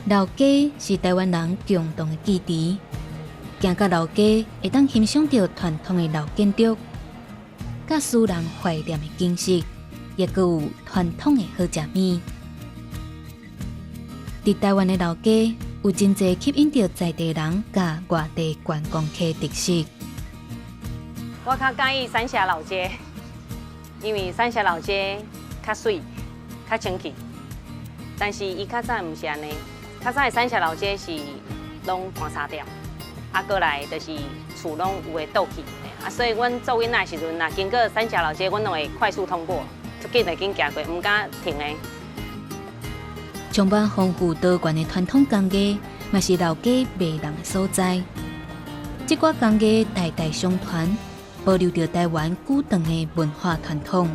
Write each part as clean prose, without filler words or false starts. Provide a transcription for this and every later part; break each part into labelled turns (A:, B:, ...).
A: 老街是台灣人共同的記憶，行到老街會當欣賞著傳統的老建築，佮使人懷念的景色，也閣有傳統的好食物。佇台灣的老街，有真濟吸引著在地人佮外地觀光客特色。
B: 我較佮意三峽老街，因為三峽老街較媠、較清氣，但是伊較早毋是按呢。較早的三峽老街是攏盤沙店，啊，過來就是厝攏有的倒去，啊，所以阮做囡仔的時陣，若經過三峽老街，阮攏會快速通過，足緊就緊行過，毋敢停的。
A: 充滿豐富多元的傳統工藝，嘛是老街迷人的所在。這寡工藝代代相傳，保留著台灣古長的文化傳統。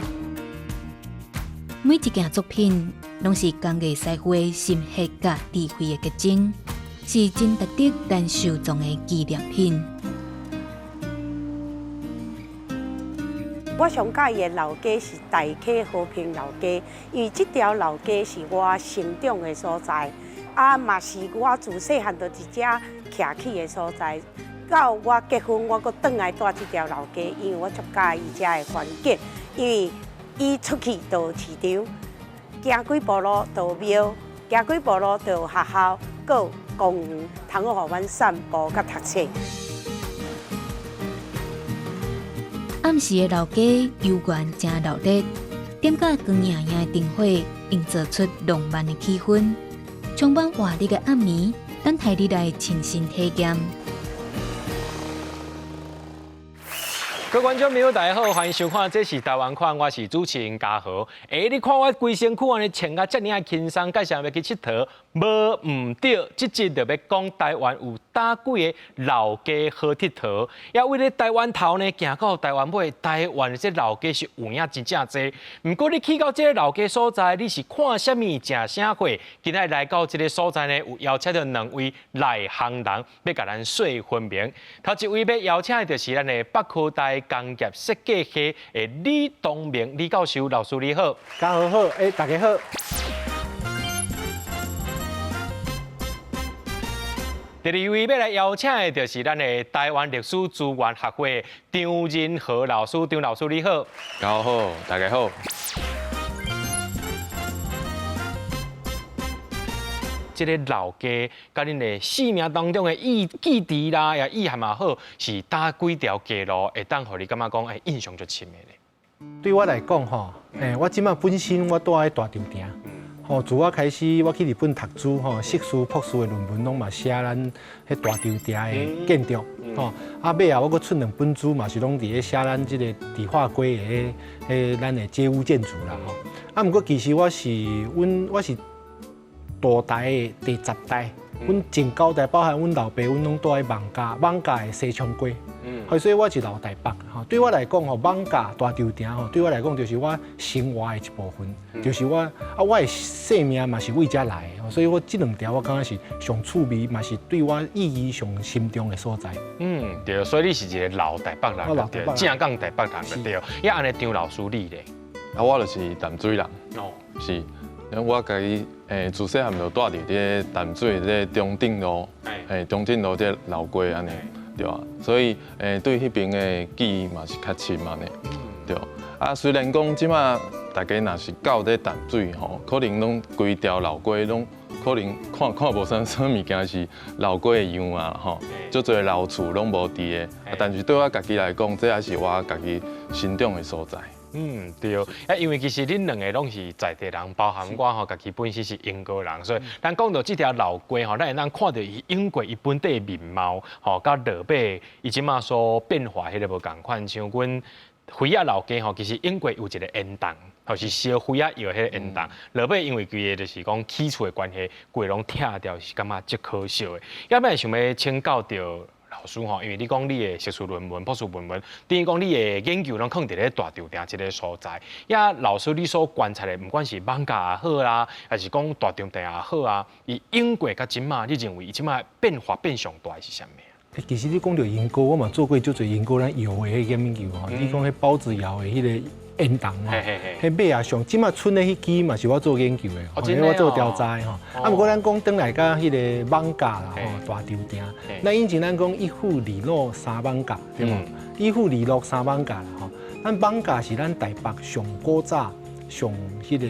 A: 每一件作品，攏是工藝師傅的心血佮智慧的結晶，是真值得咱收藏的紀念品。
C: 我上佮意的老街是大溪和平老街，因為這條老街是我成長的所在，啊嘛是我自細漢就佇遮徛起的所在。到我結婚，我閣轉來住這條老街，因為我足佮意遮的環境，因為伊出去就市場，行幾步路就廟，行幾步路就學校，閣有公園，通好予阮散步佮讀冊。
A: 暗時的老街悠閒誠熱鬧，點甲光焱焱的燈火，營造出浪漫的氣氛。充滿活力的暗暝，等待你來親身體驗。
D: 各位觀眾朋友，大家好，歡迎收看《這是台灣看》，我是主持人嘉豪。欸，你看我規身軀按呢穿甲遮爾仔輕鬆，介紹欲去𨑨迌，無毋對，這集就欲講台灣有佗幾个老街好𨑨迌。也為咧台灣頭呢，行到台灣尾，台灣的這老街是有影真正濟。毋過你去到這个老街所在，你是看啥物、食啥貨？今仔來到這个所在呢，有邀請著兩位內行人，欲共咱說分明。頭一位欲邀請的就是咱的北科大工業設計系的李東明李教授，老師你好。
E: 嘉豪好，欸，大家好。
D: 第二位欲來邀請的就是咱的台灣歷史資源學會張仁和老師，張老師你好。
F: 嘉豪好，大家好。
D: 這个老街，佮恁的生命當中的意記憶啦，也意涵也好，是佗幾條街路會當予你感覺講，欸，印象足深的咧？
E: 對我來講，吼，欸，我這馬本身我住佇大稻埕，吼，自我開始我去日本讀書，吼，碩士、博士的論文攏嘛寫咱彼大稻埕的建築，吼，啊尾仔我閣出兩本書，嘛是攏佇咧寫咱這個迪化街的彼咱的街屋建築啦，吼。啊，毋過其實我是阮我是大台的第十代，阮前九代包含阮老爸，阮攏住佇艋舺，艋舺的西昌街。所以我是老台北。吼，對我來講吼，艋舺大稻埕吼，對我來講就是我生活的一部分，就是我啊，我的生命嘛是為遮來的，所以我這兩條我感覺是上趣味，嘛是對我意義上深重的所在。
D: 嗯，對，所以你是一个老台北人，對，正港台北人對。抑按呢張老師你咧？
F: 啊，我就是淡水人。哦，是。因我家己欸，自細漢就住佇這個淡水這个中正路，欸，中正路這个老街按呢，對啊，所以欸，對彼邊的記憶嘛是較深按呢，對。啊，雖然講這馬大家若是到這淡水吼，可能攏規條老街攏可能看看無啥啥物件是老街的樣啊吼，足濟老厝攏無佇的，但是對我家己來講，這也是我家己成長的所在。
D: 嗯，對，啊，因為其實恁兩个攏是在地人，包含我吼，家己本身是鶯歌人，所以咱講到這條老街吼，咱會當看著伊鶯歌伊本底面貌吼，佮落尾伊這馬所變化彼个無仝款，像阮妃仔老街吼，其實鶯歌有一个煙囱，吼是燒妃仔藥彼个煙囱，落尾因為規个就是講起厝的關係，規攏拆掉，是感覺足可惜的。抑欲想欲請教著老師吼，因為你講你的碩士論文、博士論文，等於講你的研究攏囥佇咧大稻埕這个所在。抑老師你所觀察的，毋管是艋舺也好啦，還是講大稻埕也好啊，伊鶯歌佮這馬，你認為伊這馬變化變上大的是啥物？
E: 其實你講著鶯歌，我嘛做過足濟鶯歌咱窯的彼研究吼。你講彼包子窯的彼个煙囱吼，彼尾仔上，這馬賰的彼支嘛是我做研究的，我做調查的吼。啊，毋過咱講轉來佮彼个艋舺啦吼，大稻埕。咱以前咱講一府二鹿三艋舺，對無？一府二鹿三艋舺啦吼。咱艋舺是咱台北上古早、上彼个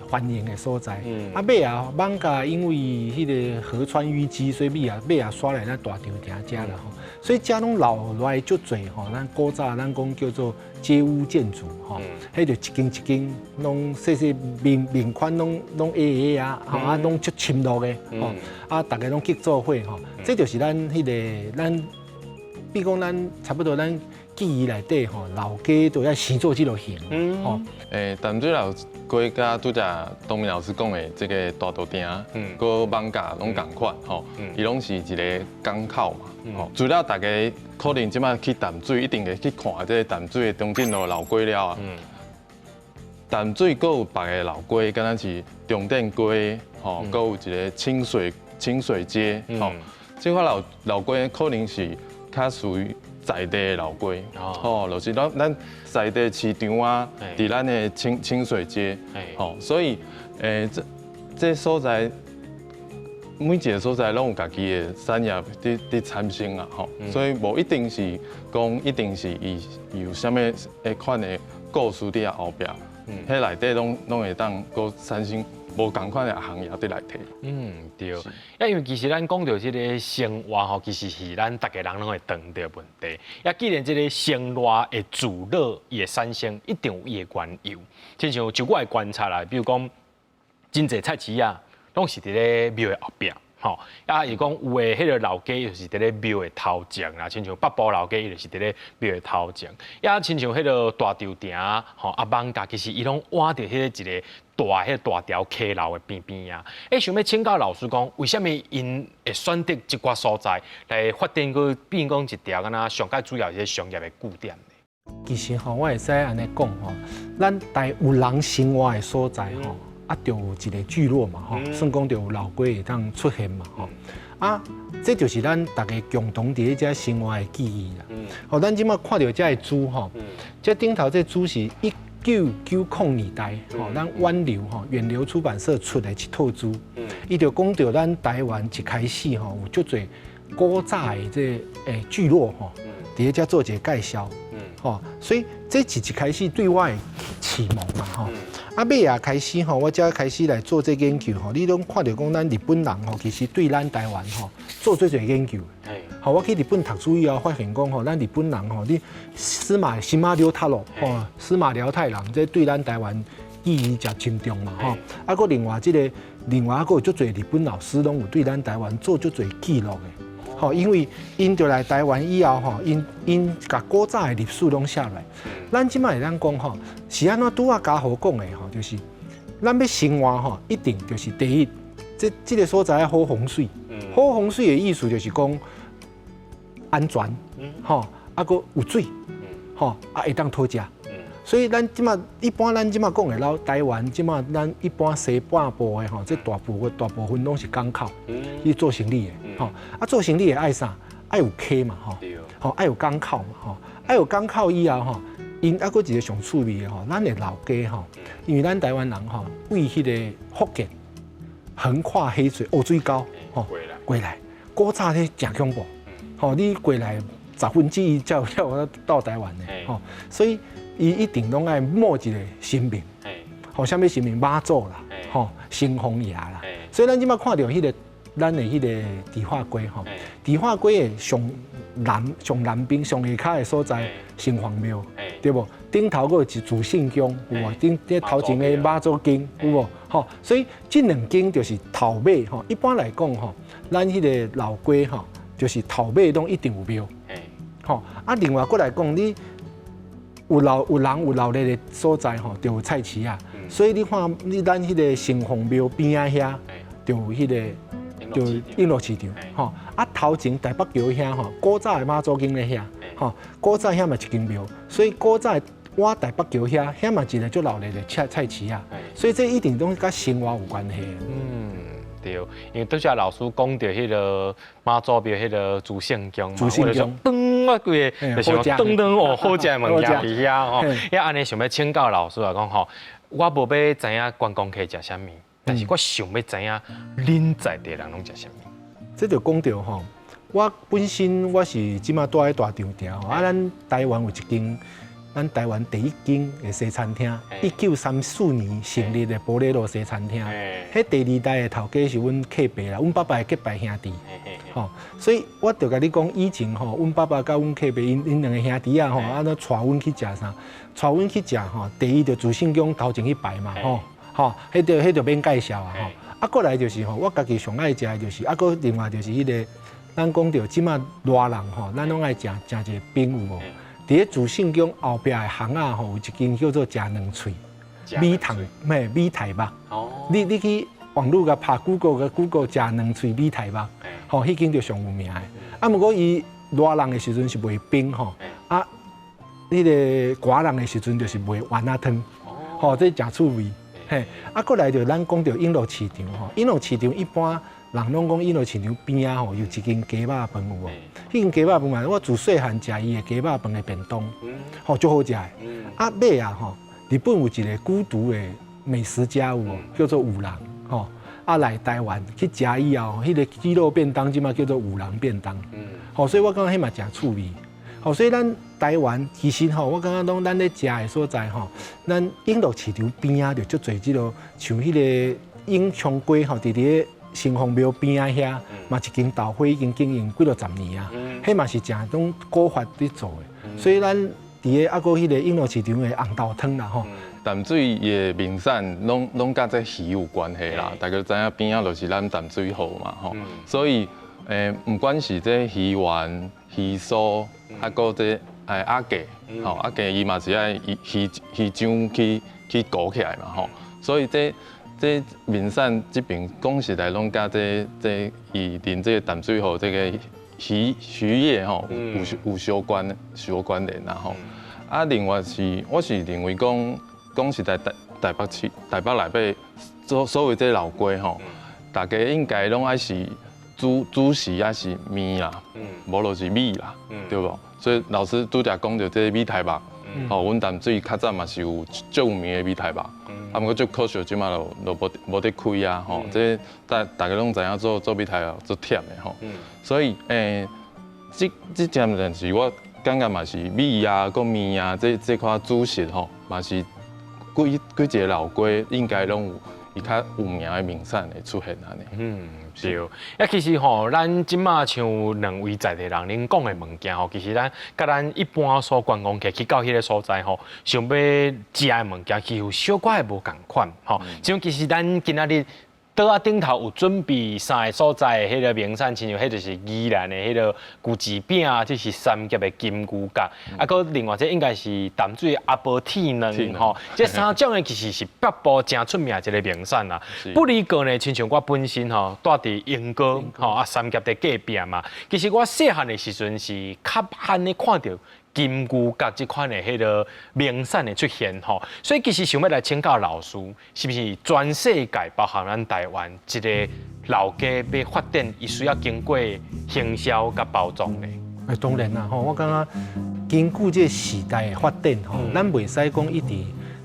E: 繁榮的所在。啊，尾仔艋舺因為彼个河川淤積，所以尾仔尾仔徙來咱大稻埕遮啦吼。所以遮攏留落來足濟吼，咱古早咱講叫做街屋建築吼，彼就一間一間攏細細面面寬攏攏矮矮啊，吼啊攏足深落的吼，啊逐家攏結做伙吼，這就是咱彼个咱，比如講咱差不多咱記憶內底吼，老街都愛生做這个形吼。
F: 淡水老街佮拄才東明老師講的這个大稻埕，閣艋舺攏仝款吼，伊攏是一个港口嘛，吼。除了大家可能這擺去淡水，一定會去看這个淡水的中正路老街了啊。淡水閣有別个老街，敢若是中正街，吼，閣有一个清水街，吼。這款老街可能是較屬於在地的老街，吼，就是咱在地市場啊，佇咱的清水街，吼，所以，這所在每一个所在攏有家己的產業佇產生啊，吼，所以無一定是講一定是伊有啥物的款的故事佇遐後壁，彼內底攏會當閣產生無仝款的行業佇內底。
D: 對。啊，因為其實咱講著這个生活吼，其實是咱逐家人攏會當著問題。啊，既然這个生活會聚落伊會產生，一定有伊的緣由。親像就我的觀察啦，比如講，真濟菜市仔，攏是佇咧廟的後壁，吼。啊，伊講有的彼个老街就是佇咧廟的頭前啦，親像北埔老街伊就是佇咧廟的頭前。啊，親像彼个大稻埕，吼啊，艋舺其實伊攏倚佇彼个一個大彼个大條溪流的邊邊啊。想欲請教老師講，為啥物𪜶會選擇這寡所在來發展閣變講一條敢若上蓋主要是商業的據點呢？
E: 其實吼，我會使按呢講吼，咱台有人生活的所在吼，啊，就有一個聚落嘛吼，算講就有老街會當出現嘛吼。啊，這就是咱逐家共同佇咧遮生活的記憶啦。吼，咱這馬看著這个書吼，這頂頭這書是1990年代吼，咱遠流吼遠流出版社出的一套書，伊就講著咱台灣一開始吼有足濟古早的這聚落吼，佇咧遮做一個介紹，吼，所以這是一開始對我的啟蒙嘛吼。啊，尾仔開始吼，我才開始來做這研究吼。你攏看著講咱日本人吼，其實對咱台灣吼做最濟研究。吼，我去日本讀書以後，發現講吼，咱日本人吼，你司馬司馬遼太郎吼，司馬遼太郎這對咱台灣意義誠深重嘛吼。啊，閣另外這个，另外閣有足濟日本老師攏有對咱台灣做足濟記錄的。吼，因為𪜶著來台灣以後吼，𪜶𪜶共古早的歷史攏寫落來。咱這馬會當講吼，是按怎拄仔嘉豪講的吼，就是咱欲生活吼，一定就是第一，這個所在好風水。好風水的意思就是講安全，吼，啊閣有水，吼，啊會當討食。所以咱這馬一般咱這馬講的老台灣這馬咱一般西半部的吼，這大部分攏是港口，去做生意的，吼，啊做生意的愛啥？愛有溪嘛，吼，吼愛有港口嘛，吼，愛有港口以後吼，𪜶猶閣一个上趣味的吼，咱的老街吼，因為咱台灣人吼，對彼个福建橫跨黑水黑水溝吼過來，古早彼誠恐怖，吼你過來1/10才有到台灣的，吼，所以伊一定攏愛募一个神明，吼，啥物神明媽祖啦，吼，城隍爺啦，所以咱這馬看著彼个咱的彼个迪化街吼，迪化街的上南上南邊上下跤的所在，城隍廟，對無？頂頭閣有一慈聖宮，有無？頂這頭前的媽祖宮，有無？吼，所以這兩間就是頭尾吼。一般來講吼，咱彼个老街吼，就是頭尾攏一定有廟，吼。啊，另外閣來講，你有老有人有鬧熱的所在吼，就有菜市仔。所以你看，你咱彼个城隍廟邊仔遐，就有彼个就永樂市場，吼。啊，頭前台北橋遐吼，古早的媽祖宮咧遐，吼，古早遐嘛一間廟，所以古早倚台北橋遐，遐嘛一个足鬧熱的菜市仔，所以這一定攏佮生活有關係。
D: 對，因為拄才老師講著彼个媽祖廟彼个慈聖宮嘛，
E: 慈聖宮。
D: 我規个就是講當當哦，好食的物件佇遐吼。遐按呢想欲請教老師來講吼，我無欲知影觀光客食啥物，但是我想欲知影恁在地人攏食啥物。
E: 這就講著吼，我本身我是這馬住佇大稻埕吼，啊，咱台灣有一間咱台灣第一間的西餐廳，1934年成立的玻璃路西餐廳。彼第二代的頭家是阮契爸啦，阮爸爸的結拜兄弟。吼，所以我就共你講，以前吼，阮爸爸佮阮契爸𪜶𪜶兩个兄弟仔吼，按呢帶阮去食啥？帶阮去食吼，第一就慈聖宮頭前去拜嘛，吼，吼，彼就免介紹啊，吼。啊，過來就是吼，我家己上愛食的就是，啊，閣另外就是彼个，咱講著這馬熱人吼，咱攏愛食食一个餅有無？佇咧慈聖宮後壁的巷仔吼，有一間叫做食兩喙米糖，咩米苔目。你去網路共拍 Google 共 Google 食兩喙米苔目，吼，彼間就上有名的。啊，毋過伊熱人的時陣是賣冰吼，啊，彼个寒人的時陣就是賣丸仔湯，吼，這誠趣味。嘿，啊，過來就咱講著永樂市場吼，永樂市場一般人攏講永樂市場邊仔吼有一間雞肉飯有無？彼間雞肉飯嘛，我自細漢食伊的雞肉飯的便當，吼足好食的。啊，尾啊吼，日本有一个孤獨的美食家有無？叫做五郎吼。啊，來台灣去食以後，彼个雞肉便當這馬叫做五郎便當。吼，所以我感覺彼嘛誠趣味。吼，所以咱台灣其實吼，我感覺攏咱咧食的所在吼，咱永樂市場邊仔就足濟這个像彼个永昌街吼，佇咧城隍廟邊仔遐，嘛一間豆花已經經營幾落十年啊，彼嘛是誠種古法佇做的。所以咱佇咧猶閣彼个永樂市場的紅豆湯啦吼。
F: 淡水的名產攏攏佮這魚有關係啦，大家知影邊仔就是咱淡水河嘛吼，所以毋管是這魚丸、魚酥，啊，閣這阿粿，吼阿粿伊嘛是愛魚魚魚漿去去裹起來嘛吼，所以這這名產這邊講實在攏佮這這伊連這個淡水河這個漁漁業吼有有相關相關聯啦吼。啊，另外是我是認為講講實在台台北市台北內底所所有這老街吼，大家應該攏愛是主主食抑是麵啦，無就是米啦，對無？所以老師拄才講著這米苔目，吼，阮淡水較早嘛是有足有名的米苔目，啊，毋過足可惜，這馬就就無無佇開啊，吼，這大大家攏知影做做米苔目足忝的吼，所以這這點是我感覺嘛是米啊，閣麵啊，這這款主食吼，嘛是規規一个老街應該攏有伊較有名的名產會出現按呢。
D: 嗯，對。啊，其實吼，咱這馬像兩位在地人恁講的物件吼，其實咱佮咱一般所觀光客去到彼个所在吼，想欲食的物件，其實有小可的無仝款吼。像其實咱今仔日桌仔頂頭有準備三个所在的彼个名產，親像彼就是宜蘭的彼个龜舌餅，這是三峽的金牛角，啊，閣另外這應該是淡水阿婆鐵卵吼，這三種的其實是北部誠出名一个名產啦。不離過呢，親像我本身吼，住佇鶯歌吼，啊三峽佇隔壁嘛，其實我細漢的時陣是較罕咧看著金牛角這款的彼个名產的出現吼，所以其實想欲來請教老師，是毋是全世界包含咱台灣一个老街欲發展，伊需要經過行銷佮包裝呢？
E: 欸，當然啦，吼，我感覺根據這個時代的發展吼，咱袂使講一直，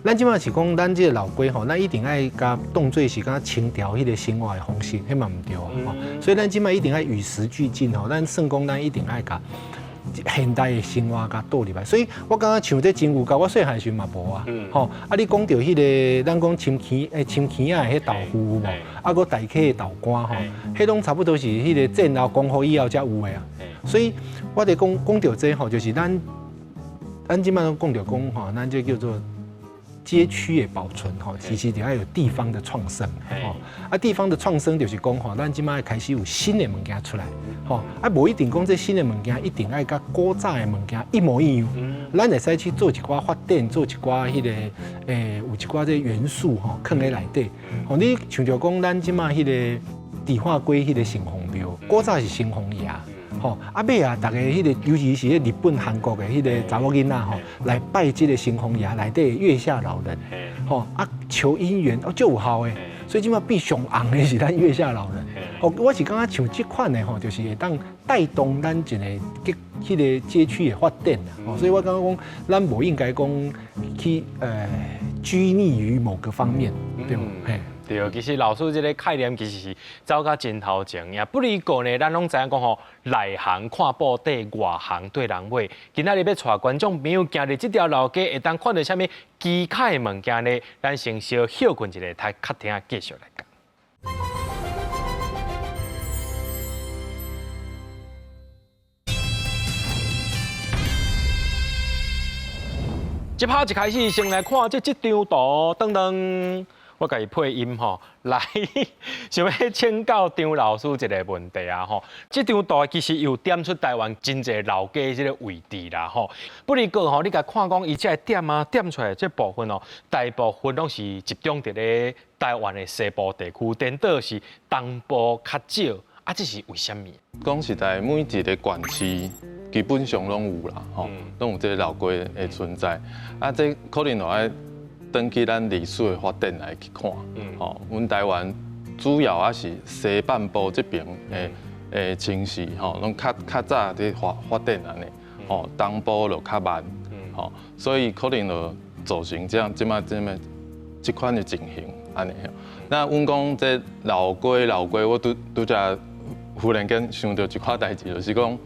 E: 咱這馬是講咱這个老街吼，咱一定愛共當做是敢清朝彼个生活的方式，彼嘛毋對啊，吼，所以咱這馬一定愛與時俱進吼，咱算講咱一定愛共現代的生活共導入來，所以我感覺像這金牛角，我細漢時嘛無啊，吼啊！你講著彼个，咱講深坑欸深坑仔的彼豆腐有無？啊，閣大溪的豆乾吼，彼攏差不多是彼个戰後光復以後才有的啊。所以我佇講講著這吼，就是咱咱這馬攏講著講吼，咱這叫做街區的保存吼，其實就愛有地方的創生吼。啊，地方的創生就是講吼，咱這馬開始有新的物件出來，吼啊，無一定講這新的物件一定愛佮古早的物件一模一樣。咱會使去做一寡發展，做一寡彼个有一寡這元素吼，囥佇內底。吼，你像著講咱這馬彼个迪化街彼个城隍廟，古早是城隍爺。吼，啊尾啊，逐家彼个，尤其是彼日本、韓國的彼个查某囡仔吼，來拜這个城隍爺內底月下老人，吼啊求姻緣哦，足有效的。所以這馬變上紅的是咱月下老人。哦，我是感覺像這款的吼，就是會當帶動咱一個彼個街區的發展啦。哦，所以我感覺講，咱無應該講去拘泥於某個方面，對無？嘿。
D: 對，其實老師這個概念其實是走甲真頭前呀。不離過呢，咱攏知影講吼，內行看布袋，外行對人買。今仔日欲帶觀眾朋友行入這條老街，會當看著啥物奇巧的物件呢？咱先小歇睏一下，來較聽繼續來講。這拍一開始，先來看這張圖，噔噔。我共伊配音吼，來想欲請教張老師一個問題啊吼。這張圖其實有點出台灣真濟老街這個位置啦吼。不過吼，你共看講伊這個點啊點出來這部分哦，大部分攏是集中佇咧台灣的西部地區，顛倒是東部較少。啊，這是為啥物？
F: 講實在，每一個縣市基本上攏有啦，吼，攏有這個老街的存在。啊，這可能就愛轉去咱歷史的發展來去看，吼，阮台灣主要還是西半部這爿的城市，吼，攏較較早佇發發展按呢，吼，東部就較慢，吼，所以可能就造成這樣這擺這麼這款的情形按呢。那阮講這老街老街，我拄拄才忽然間想著一款代誌，就是講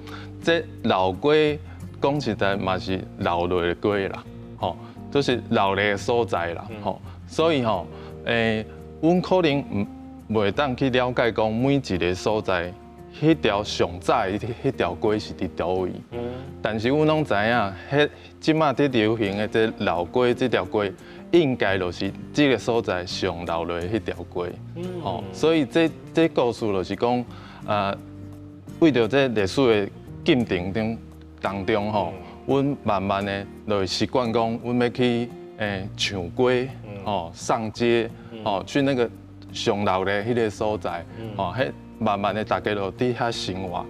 F: 這老街講實在嘛是老落的街啦，吼。就是老的所在啦，吼，所以吼，阮可能毋袂當去了解講每一個所在，彼條上早的彼條街是佇佗位，但是阮攏知影，彼這馬佇流行的這老街這條街，應該就是這個所在上老落的彼條街，吼，所以這這故事就是講，為著這歷史的進程中當中吼。阮慢慢的就會習慣講，阮欲去搶街，吼上街，吼去那個上老的彼個所在，吼，彼慢慢的大家就佇遐生活，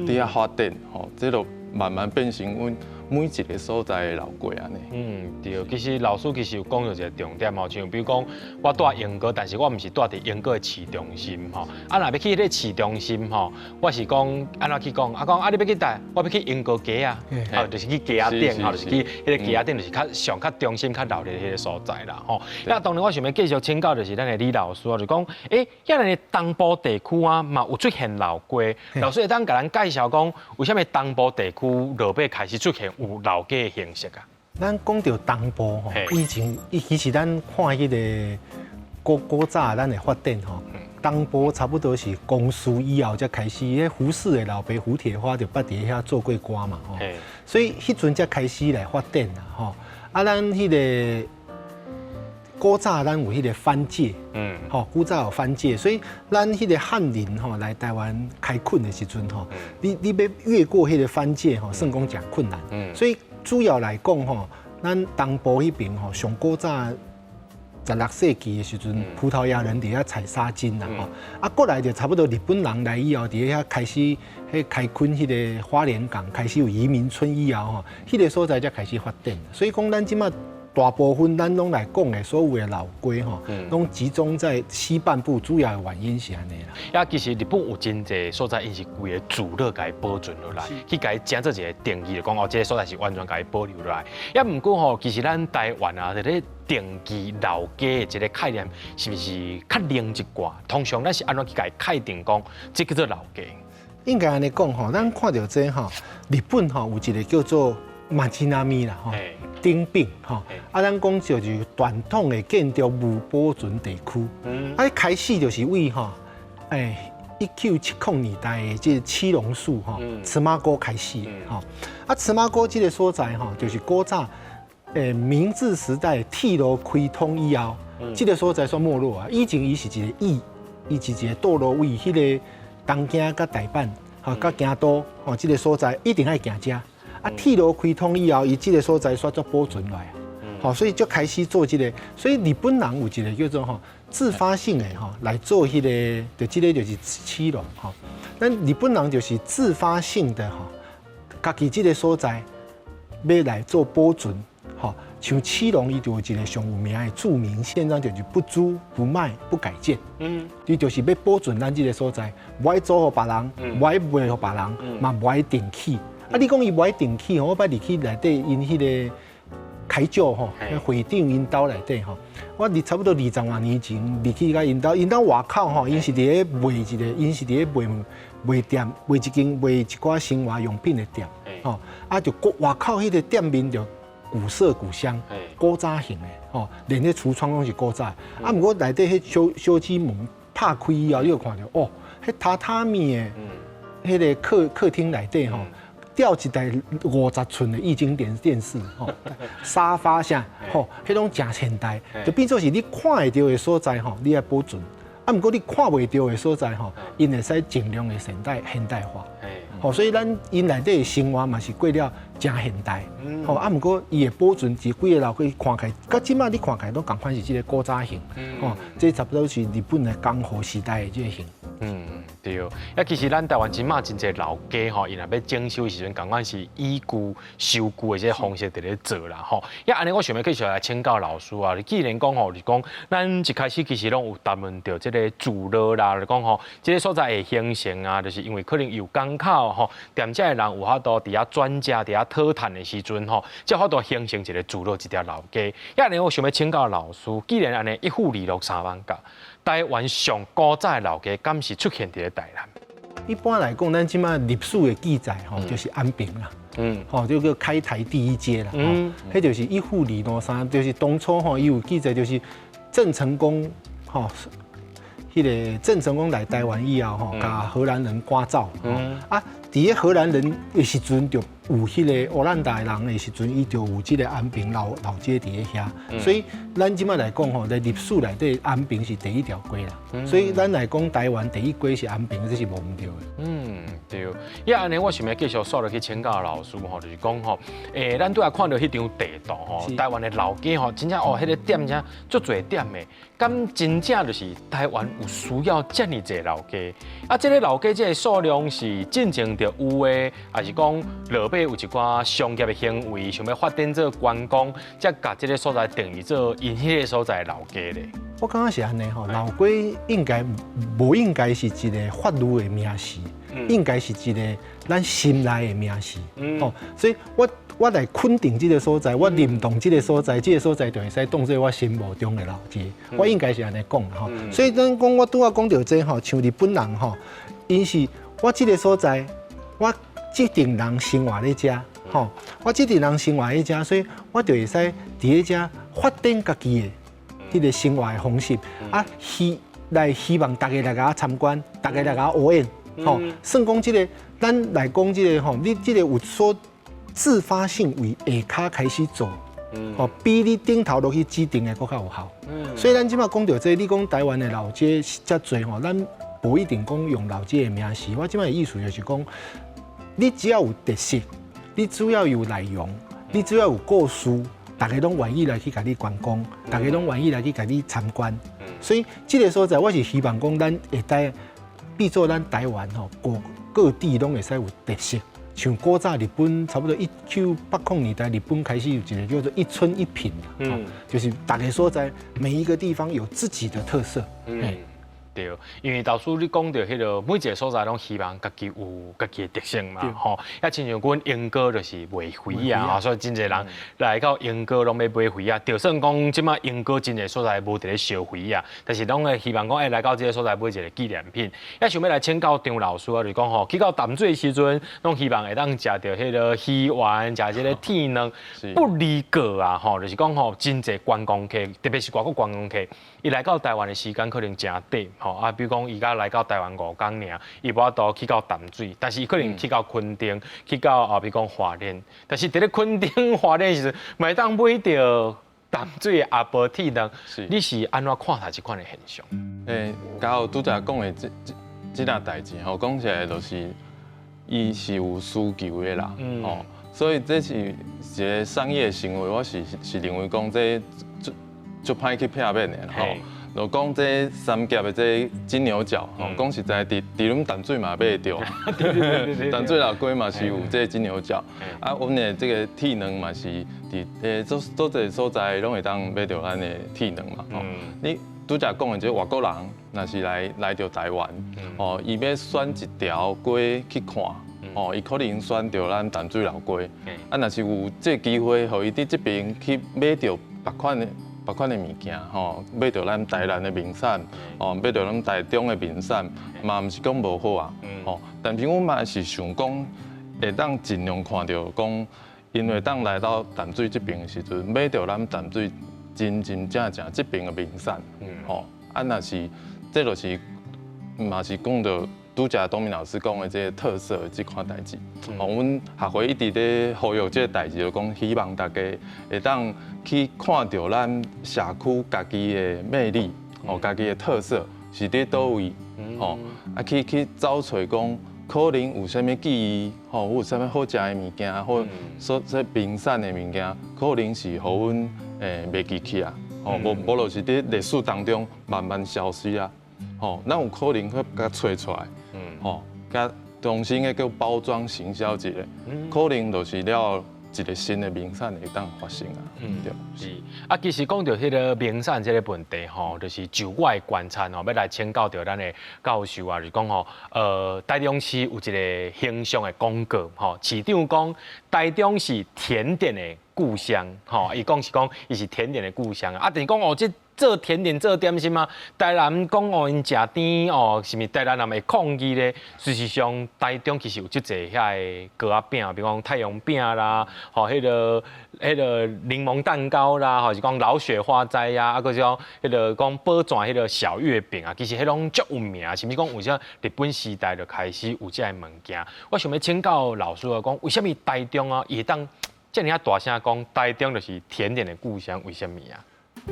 F: 佇遐發展，吼，這就慢慢變成阮每一個所在的老街按呢。
D: 嗯，對，其實老師其實有講著一個重點吼，像比如講，我蹛鶯歌，但是我毋是蹛佇鶯歌的市中心吼。啊，若欲去彼個市中心吼，我是講按怎去講？啊，講啊，你欲去佗？我欲去鶯歌街啊，啊，就是去街仔頂，吼，就是去彼個街仔頂，就是較上較中心、較熱鬧的彼個所在啦，吼。那當然，我想欲繼續請教，就是咱的李老師啊，就講，欸，遐爾東部地區啊，嘛有出現老街，老師會當共咱介紹講，為啥物東部地區落尾開始出現有老街的形式啊？
E: 咱講著東部吼，以前伊其實咱看彼個古古早咱的發展吼，東部差不多是公司以後才開始，彼胡適的老爸胡鐵花就捌佇遐做過官嘛吼，所以彼陣才開始來發展啦吼。啊，咱彼個古早咱有彼個番界，吼，古早有番界，所以咱彼個漢人吼來台灣開墾的時陣吼，你欲越過彼個番界吼，算講誠困難。所以主要來講吼，咱東部彼爿吼，上古早16世紀的時陣，葡萄牙人佇遐採紗金啦吼，啊，過來就差不多日本人來以後，佇遐開始彼開墾彼個花蓮港，開始有移民村以後吼，彼個所在才開始發展。所以講咱這馬大部分咱攏來講的所有的老街吼，攏集中在西半部，主要的原因是按呢啦。
D: 啊，其實日本有真濟所在，𪜶是規个聚落共伊保存落來，去共伊整做一個定義，就講哦，這個所在是完全共伊保留落來。啊，毋過吼，其實咱台灣啊，佇咧定義老街的這個概念，是毋是較靈一寡？通常咱是按怎去共伊界定講，這叫做老街？
E: 應該按呢講吼，咱看著這吼，日本吼有一個叫做町並み啦吼，町並吼，啊，咱講就是傳統的建築物保存地區。啊，開始就是為吼，1970年代的這個七龍樹吼，赤馬溝開始吼。啊，赤馬溝這個所在吼，就是古早明治時代鐵路開通以後，這個所在煞沒落啊。以前伊是一個驛，伊是一個道路位，彼個東京佮大阪，吼，佮京都，吼，這個所在一定愛行遮。啊，鐵路開通以後，伊這個所在煞做保存落來，吼，所以就開始做這個。所以日本人有一個叫做吼自發性的吼來做彼個，就這個就是七龍吼。咱日本人就是自發性的吼，家己這個所在欲來做保存，吼，像基隆，伊就有一个上有名的著名憲章，就是不租不賣不改建。伊就是欲保存咱這个所在，無愛租予別人，無愛賣予別人，嘛無愛重起。啊，你講伊無愛重起吼，我捌入去內底𪜶彼个開酒吼，會長𪜶兜內底吼，我佇差不多20外年前入去共𪜶兜，𪜶兜外口吼，𪜶是佇咧賣一个，𪜶是佇咧賣賣店，賣一間賣一寡生活用品的店，吼，啊就外口彼个店面就古色古香，古早型的，吼，連彼櫥窗攏是古早。啊，毋過內底彼小小機門拍開以後，你就看著哦，彼榻榻米的，彼个客廳內底吼，吊一台50寸的液晶電視，吼，沙發啥，吼，彼攏誠現代，就變做是你看會著的所在吼，你愛保存。啊，毋過你看袂著的所在吼，𪜶會使盡量的現代化。吼，所以咱𪜶內底的生活嘛是過了誠現代。吼，啊，毋過伊會保存這規个老街看起來，佮這擺你看起來攏仝款是這个古早型。吼，這差不多是日本的江戶時代的這个型。
D: 對。啊，其實咱台灣這馬真濟老街吼，伊若欲整修的時陣，仝款是以舊修舊的這个方式佇咧做啦吼。啊，按呢我想欲繼續來請教老師啊，你既然講吼，是講咱一開始其實攏有談論著這个聚落啦，就講吼，這个所在會形成啊，就是因為可能有港口吼，踮遮的人有法度佇遐轉食、佇遐討趁的時陣吼，才有法度形成一个聚落，一條老街。啊，按呢我想欲請教老師，既然按呢一府二鹿三艋舺，台灣上古早的老街，敢是出現佇咧台南？
E: 一般來講，咱這馬歷史的記載吼，就是安平啦，吼，就叫開台第一街啦，彼就是一府二鹿三，就是當初吼，伊有記載，就是鄭成功吼，彼个鄭成功來台灣以後吼，共荷蘭人趕走，啊，佇咧荷蘭人的時陣，就有彼个荷蘭達的人的時陣，伊就有這个安平老街佇咧遐，所以咱這馬來講吼，佇歷史內底安平是第一條街啦，所以咱來講台灣第一街是安平，這是無毋對的。
D: 對。啊，按呢我想欲繼續煞落去請教老師吼，就是講吼，咱拄仔看著彼張地圖吼，台灣的老街吼，真正哦，彼个店遮足濟店的，敢真正就是台灣有需要遮爾濟老街？啊，這个老街這个數量是進前就有的，抑是講落尾有一寡商業的行為，想欲發展做觀光，才共這个所在定義做𪜶彼个所在的老街咧？
E: 我感覺是按呢吼，老街應該無應該是一个法律的名詞，應該是一個咱心內的名詞。哦，所以我來肯定這个所在，我認同這个所在，這个所在就會使當做我心目中的老街。我應該是按呢講吼。所以咱講我拄仔講著這吼，像日本人吼，𪜶是我這个所在，我這陣人生活咧遮，吼，我這陣人生活咧遮，所以我就會使佇咧遮發展家己的彼个生活的方式，啊，希望大家來共我參觀，大家來共我學演，吼，算講這个，咱來講這个吼，你這个有所自發性為下跤開始做，吼，比你頂頭落去指定的閣較有效。所以咱這馬講著這個，你講台灣的老街遮濟吼，咱無一定講用老街的名詞。我這馬的意思就是講，你只要有特色，你只要有內容，你只要有故事，大家攏願意來去共你觀光，大家攏願意來去共你參觀。所以這个所在，我是希望講咱會當變做咱台灣吼，各地攏會使有特色。像古早日本差不多1980年代，日本開始有一个叫做一村一品，就是逐个所在每一個地方有自己的特色。
D: 對，因為老師你講著彼个每一个所在攏希望家己有家己的特色嘛，吼。啊，親像阮鶯歌就是賣魚仔，所以真濟人來到鶯歌攏欲買魚仔。就算講這馬鶯歌真濟所在無佇咧燒魚仔，但是攏會希望講，欸，來到這个所在買一个紀念品。啊，想欲來請教張老師啊，就是講吼，去到淡水的時陣，攏希望會當食著彼个魚圓，食這个天卵，不離過啊，吼，就是講吼，真濟觀光客，特別是外國觀光客，伊來到台灣的時間可能誠短。吼啊，比如講，伊才來到台灣5工爾，伊無法度去到淡水，但是伊可能去到墾丁，去到啊，比如講花蓮，但是佇咧墾丁、花蓮時陣，嘛會當買著淡水的阿婆鐵卵，你是按怎看待這款的現象？
F: 嘉豪拄才講的這件代誌吼，講起來就是伊是有需求的啦，吼，所以這是一个商業行為，我是認為講這足歹去避免的吼。就講這三峽的這金牛角，吼，講實在，佇阮淡水嘛買會著，淡水老街嘛是有這金牛角，啊，阮的這個鐵卵嘛是佇足濟所在攏會當買著咱的鐵卵嘛，吼。你拄才講的這外國人，若是來著台灣，吼，伊欲選一條街去看，吼，伊可能選著咱淡水老街，啊，若是有這個機會，予伊佇這爿去買著別款的物件吼，買著咱台南的名產，吼，買著咱台中的名產，嘛毋是講無好啊，吼。但是阮嘛是想講，會當盡量看著講，𪜶會當來到淡水這爿的時陣，買著咱淡水真真正正這爿的名產，吼。啊，若是這就是嘛是講著。拄才東明老師講的這個特色的這款代誌，哦，阮學會一直咧呼籲這個代誌，就講希望大家會當去看著咱社區家己的魅力，哦，家己的特色是佇佗位，吼，啊去找揣講可能有啥物記憶，吼，有啥物好食的物件，或說這名產的物件，可能是予阮袂記起啊，吼，無就是佇歷史當中慢慢消失啊，吼，咱有可能去共揣出來。吼，共重新的閣包裝行銷一下，可能就是了一個新的名產會當發生啊。對，
D: 是。啊，其實講著彼個名產這個問題吼，就是就我的觀察吼，欲來請教著咱的教授啊，就是講吼，台中市有一個形象的廣告吼，市長講台中是甜點的故鄉，吼，伊講是講伊是甜點的故鄉啊，但是講哦，這做甜點做點心啊，台南講哦，𪜶食甜哦，是毋是台南人會抗議咧？事實上，台中其實有足濟遐个糕仔餅，比如講太陽餅啦，吼，彼個檸檬蛋糕啦，吼，是講老雪花齋啊，啊，閣是講彼個講寶泉彼個小月餅啊，其實彼攏足有名，甚至講有啥日本時代就開始有這个物件。我想欲請教老師啊，講為啥物台中啊，伊會當遮爾仔大聲講台中就是甜點的故鄉，為啥物啊？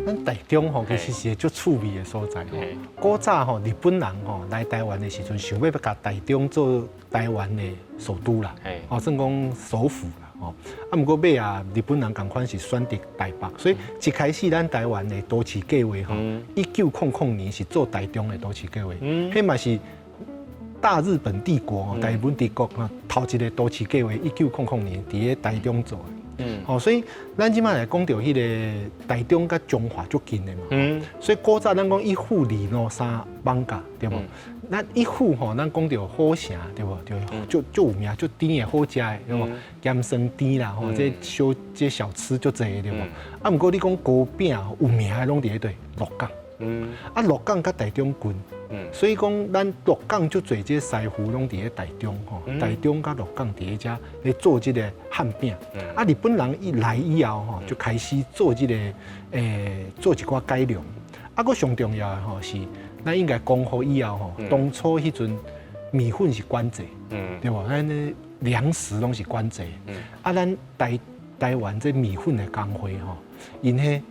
E: 咱台中吼，其實是一個足趣味的所在吼。古早吼，日本人吼來台灣的時陣，想欲共台中做台灣的首都啦，哦，算講首府啦，吼。啊，毋過尾仔，日本人仝款是選擇台北，所以一開始咱台灣的都市計劃吼，1900年是做台中的都市計劃，彼嘛是大日本帝國、大日本帝國啊，頭一個都市計劃，1900年佇咧台中做的。吼，所以咱這擺來講著彼個台中佮彰化足近的嘛。所以古早咱講一府二路三艋舺，對無？咱一府吼，咱講著府城，對無？就足足有名、足甜的好食的，對無？鹹酸甜啦，吼，這小這小吃足濟的，對無？啊，毋過你講糕餅有名的攏佇咧佗？鹿港。啊，鹿港佮台中近。所以講，咱鹿港足濟這師傅攏佇咧台中吼，台中佮鹿港佇咧遮咧做這個漢餅。啊，日本人一來以後吼，就開始做這個做一寡改良。啊，閣上重要的吼是，咱應該光復以後吼，當初彼陣麵粉是管制，對無？咱的糧食攏是管制。啊，咱台灣這麵粉的工會吼，𪜶彼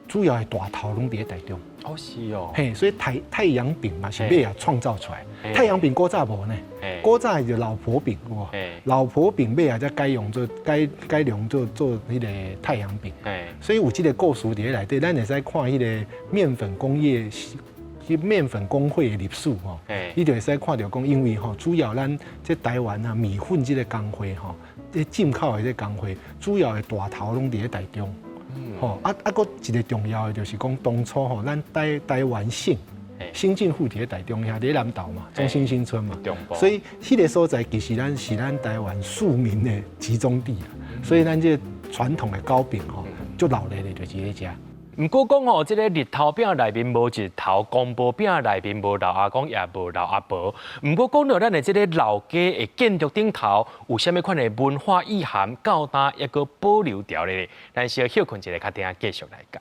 E: 主要的大頭攏佇咧台中。
D: 哦，是哦。
E: 嘿，所以太陽餅嘛是尾仔創造出來。太陽餅古早無呢，古早就老婆餅，老婆餅尾仔才改用做改良做彼個太陽餅。所以有這個故事佇咧內底，咱會使看彼個麵粉工業、彼麵粉工會的歷史吼。你就會使看著講，因為吼主要咱這台灣啊麵粉這個工會吼，這進口的這工會，主要的大頭攏佇咧台中。吼啊啊！閣一個重要的就是講，當初吼，咱台灣省省政府佇咧台中遐，佇咧南投嘛，中心新村嘛，所以彼個所在其實咱是咱台灣庶民的集中地，所以咱這個傳統的糕餅吼，足熱鬧的就是佇遮。
D: 毋過講吼，這個日頭餅內面無日頭，公婆餅內面無老阿公，也無老阿婆。毋過講著咱的這個老街的建築頂頭有啥物款的文化意涵，到今猶閣保留著咧？咱小歇睏一下，較等下繼續來講。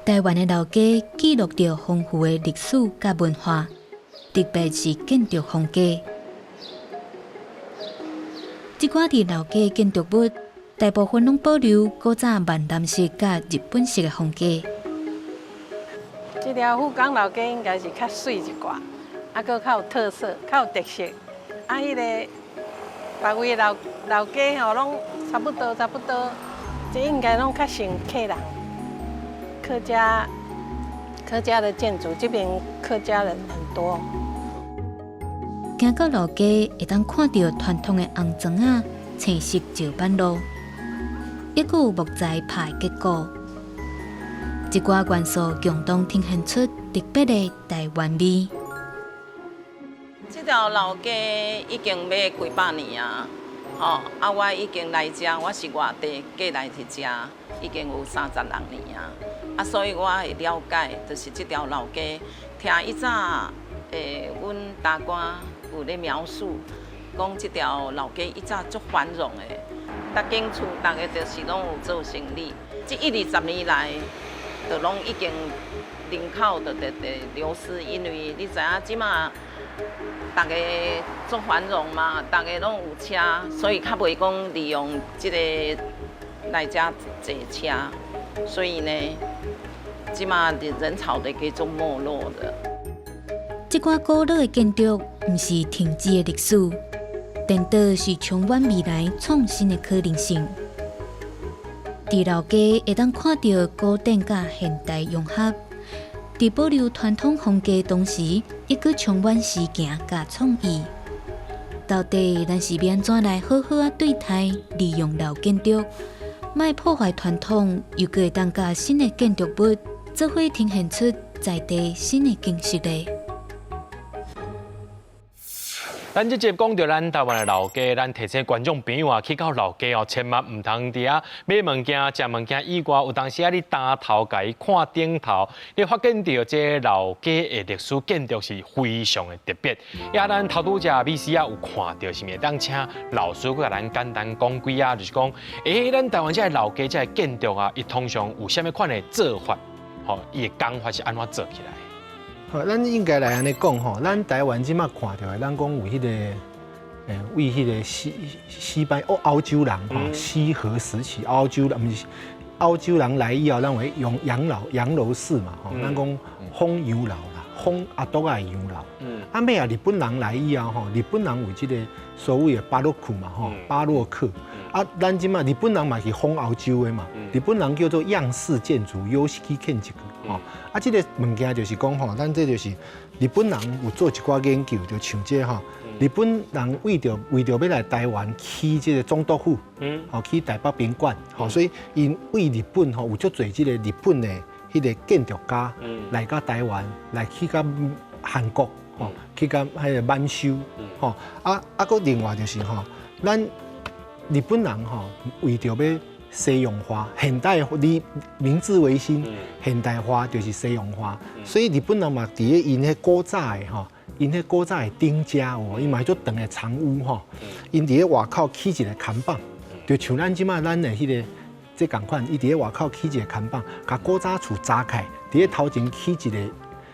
A: 台灣的老街記錄著豐富的歷史佮文化，特別是建築風格。這寡佇老街的建築物，大部分攏保留古早閩南式佮日本式的風格。
G: 這條富岡老街應該是較媠一寡，啊，閣較有特色、較有特色，啊，彼个別位老老街吼，攏差不多差不多，這應該攏較像客人，客家客家的建築，這邊客家人很多。
A: 行到老街，會當看著傳統的紅磚仔、青色石板路，抑閣有木材拍的結構，這寡元素共同呈現出特別的台灣味。
H: 這條老街已經欲幾百年啊，吼啊！我已經來遮，我是外地過來佇遮，已經有36年啊。啊，所以我會了解，就是這條老街，聽以早阮大官有咧描述，講這條老街以早足繁榮的，逐間厝逐个就是攏有做生意。這一二十年來，就攏已經人口就佇佇流失，因為你知影這馬。逐个足繁榮嘛，逐个攏有車，所以較袂講利用這个來遮坐車，所以呢，這馬人潮就加足沒落的。
A: 這寡古老的建築，毋是停止的歷史，顛倒是充滿未來創新的可能性。佇老街會當看著古典佮現代融合。佇保留傳統風格同時，抑閣充滿時行佮創意。到底咱是欲按怎來好好仔對待利用老建築，莫破壞傳統，又閣會當佮新的建築物做伙呈現出在地新的景色咧？
D: 咱這集講著咱台灣的老街，咱提醒觀眾朋友啊，去到老街哦，千萬毋通佇遐買物件、食物件以外，有當時啊，你擔頭共伊看頂頭，你發現著這老街的歷史建築是非常的特別。也咱頭拄才美絲仔有看著，是毋是會當請老師閣共咱簡單講幾仔，就是講，咱台灣這个老街這个建築啊，伊通常有啥物款的做法？吼，伊的工法是按怎做起來？
E: 好，咱應該來按呢講吼，咱台灣這馬看著的，咱講有彼个，為彼个西西班歐歐洲人吼，西河時期歐洲人，毋是歐洲人來以後，咱有用洋樓洋樓式嘛吼，咱講仿洋樓啦，仿阿篤仔的洋樓。啊，尾仔日本人來以後吼，日本人有這个所謂的巴洛克嘛吼，巴洛克。啊，咱這馬日本人嘛是仿歐洲的嘛，日本人叫做樣式建築、様式建築吼。啊，這个物件就是講吼，咱這就是日本人有做一寡研究，就像這吼，日本人為著欲來台灣起這个總督府，吼起台北賓館，吼，所以𪜶為日本吼有足濟這个日本的彼个建築家來到台灣，來去到韓國，吼，去到彼个滿洲，吼，啊啊，閣另外就是吼，咱日本人吼為著欲西洋化，現代你明治維新，現代化就是西洋化，所以日本人嘛佇咧𪜶彼古早的吼，𪜶彼古早的頂家有無？伊嘛足長的長屋吼，𪜶佇咧外口起一个看板，就像咱這馬咱的彼个這仝款，伊佇咧外口起一个看板，共古早厝砸開，佇咧頭前起一個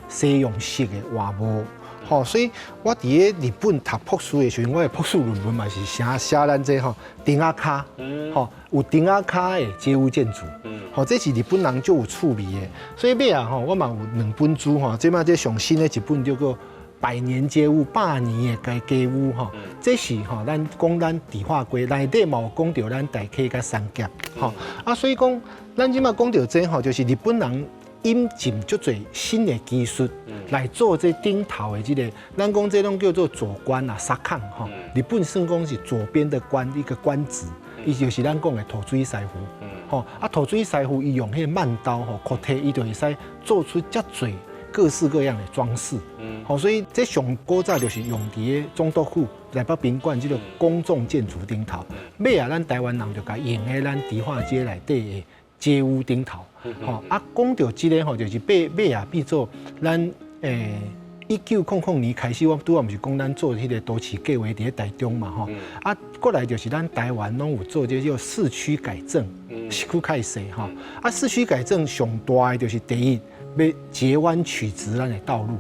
E: 西洋式的外貌。吼，所以我佇咧日本讀博士的時陣，我的博士論文嘛是寫寫咱這吼釘仔跤，吼有釘仔跤的街屋建築，吼這是日本人足有趣味的。所以尾仔吼，我嘛有兩本書吼，這馬這上新的一本叫做《百年街屋》，百年的街屋吼，這是吼咱講咱迪化街內底嘛有講著咱大溪佮三峽，吼啊，所以講咱這馬講著這吼，就是日本人引進足濟新的技術來做這頂頭的這个，咱講這攏叫做左官啊、左看吼。日本算講是左邊的官一個官職，伊就是咱講的塗水師傅。吼啊，塗水師傅伊用彼個慢刀吼，擴體伊就會使做出遮濟各式各樣的裝飾。吼，所以這上古早就是用佇咧總督府、台北賓館這个公眾建築頂頭。尾仔咱台灣人就共用佇咱迪化街內底的街屋頂頭。吼啊，講著這个吼，就是尾尾仔變做咱1900年開始，我拄仔毋是講咱做彼个都市計劃佇咧台中嘛吼。啊，過來就是咱台灣攏有做這叫市區改正，市區改設吼。啊，市區改正上大的就是第一，欲截彎取直咱的道路。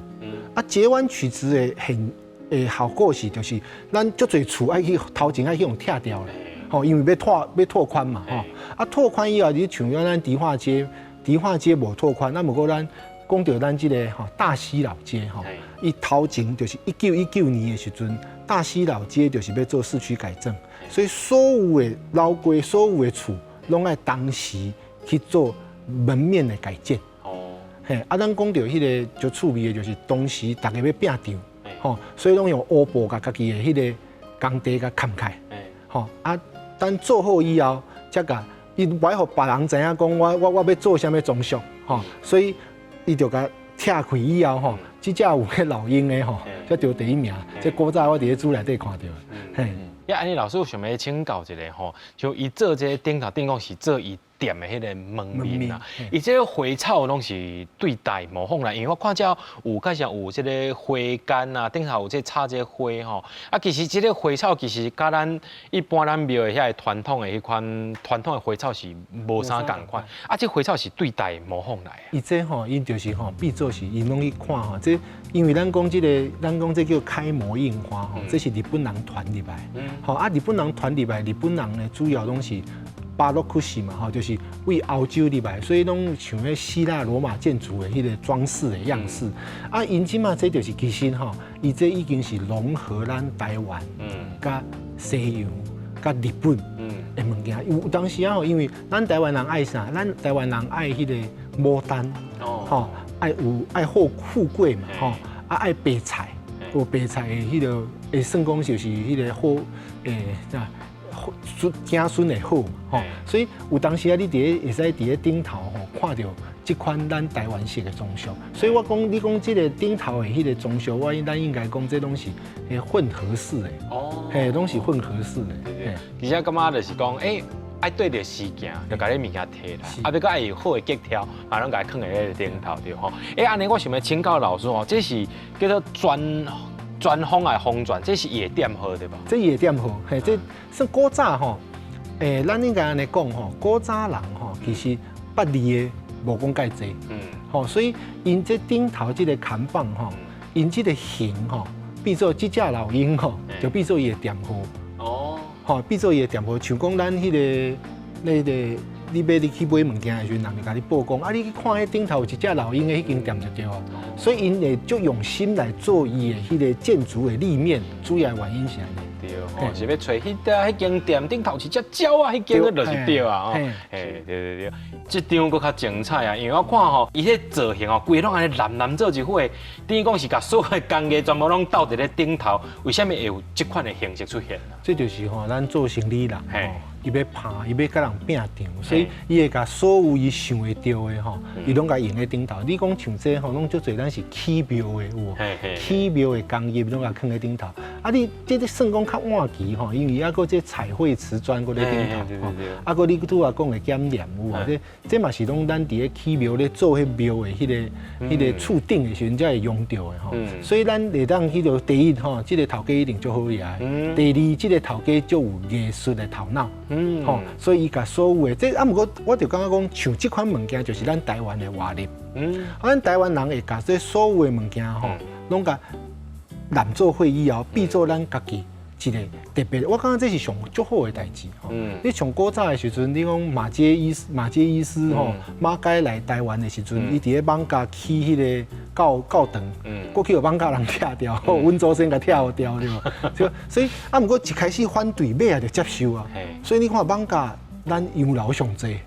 E: 啊，截彎取直的現的效果是，就是咱足濟厝愛去頭前愛去予拆掉咧。吼，因為欲拓欲拓寬嘛，吼。啊，拓寬以後，你像咱迪化街，迪化街無拓寬，啊，毋過咱講著咱這个吼大溪老街吼，伊頭前就是1919年的時陣，大溪老街就是欲做市區改正，所以所有的老街、所有的厝，攏愛當時去做門面的改建。嘿，啊，咱講著彼个足趣味的，就是當時逐家欲拚場，吼，所以攏用烏布共家己的彼个工地共崁開，吼，啊，等做好以後，才共伊無愛予別人知影講我欲做啥物裝飾，吼，所以伊就共拆開以後，吼，這隻有彼老鷹的吼，才著第一名。這古早我佇咧書內底看著，嘿。
D: 呀，按呢老師有想欲請教一下吼，像伊做這个頂頭頂講是做伊店的彼个門面啊，伊這个花草攏是對佗模仿來，因為我看這有較像有這个花桿啊，頂頭有這插這个花吼，啊，其實這个花草其實佮咱一般咱廟的遐个傳統的彼款傳統的花草是無啥仝款，啊，這花草是對佗模仿來。
E: 伊這吼，𪜶就是吼，變做是𪜶攏去看吼，這因為咱講這个，咱講這叫開模印花吼，這是日本人傳入來，吼啊，日本人傳入來，日本人呢主要攏是巴洛克式嘛，吼，就是為歐洲入來，所以攏像彼希臘羅馬建築的彼个裝飾的樣式。啊，𪜶這馬這就是其實吼，伊這已經是融合咱台灣、佮西洋、佮日本的物件。有當時啊，因為咱台灣人愛啥？咱台灣人愛彼個牡丹，吼，愛有愛好富貴嘛，吼，啊愛白菜，有白菜的彼个，會算講就是彼个好，啥？孫子孫會好嘛，吼，所以有當時啊，你佇咧會使佇咧頂頭吼看著這款咱台灣式的裝飾，所以我講你講這个頂頭的彼个裝飾，我咱應該講這攏是混合式的，哦，嘿，攏是混合式的，
D: 對。而且感覺就是講，愛對著時行，就共你物件提來，啊，欲閣愛有好的格調，嘛攏共囥佇咧頂頭對吼。按呢我想欲請教老師吼，這是叫做專風還風轉，這是伊的店號對無？
E: 這伊的店號，嘿，這算古早吼。咱應該按呢講吼，古早人吼，其實捌字的無講蓋濟，吼，所以𪜶這頂頭這个看板吼，𪜶這个形吼，變做這隻老鷹吼，就變做伊的店號。哦，吼，變做伊的店號，像講咱彼个那个，你欲你去買物件的時陣，人就共你報講，啊，你去看彼頂頭有一隻老鷹的彼間店就對啊。所以𪜶會足用心來做伊的彼个建築的立面，主要原因是按呢。
D: 對，吼，是欲揣彼個彼間店頂頭是隻鳥啊，彼間就是對啊，吼，嘿，對對對，這張閣較精彩啊，因為我看吼，伊彼造型哦，規个攏按呢藍藍做一伙，等於講是共所有的工藝全部攏鬥佇咧頂頭，為啥物會有這款的形式出現？
E: 這就是吼，咱做生理人吼，伊欲拍，伊欲佮人拚場，所以伊會共所有伊想會著的吼，伊攏共用咧頂頭。你講像這吼，攏足濟咱是起廟的有無？起廟的工藝攏共囥咧頂頭。啊，你這個算講較晚期吼，因為猶閣這彩繪瓷磚閣咧頂頭，啊，閣你拄仔講的減鹽有無？這這嘛是攏咱佇咧起廟咧做彼廟的彼個厝頂的時陣才會用著的吼。所以咱會當彼個第一吼，這个頭家一定足好額；第二，這个頭家足有藝術的頭腦。吼，所以伊共所有的這啊，毋過我就感覺講，像這款物件就是咱台灣的活力。啊，咱台灣人會共這所有的物件吼，攏共攬做伙以後，變做咱家己一個特別。我感覺這是上足好的代誌吼。你上古早的時陣，你講馬偕醫馬偕醫師吼，馬偕來台灣的時陣，伊佇咧艋舺起彼个教教堂，閣去予艋舺人拆掉，阮祖先共拆予掉對無？所以啊，毋過一開始反對，尾仔就接受啊。所以你看艋舺，咱洋樓上濟，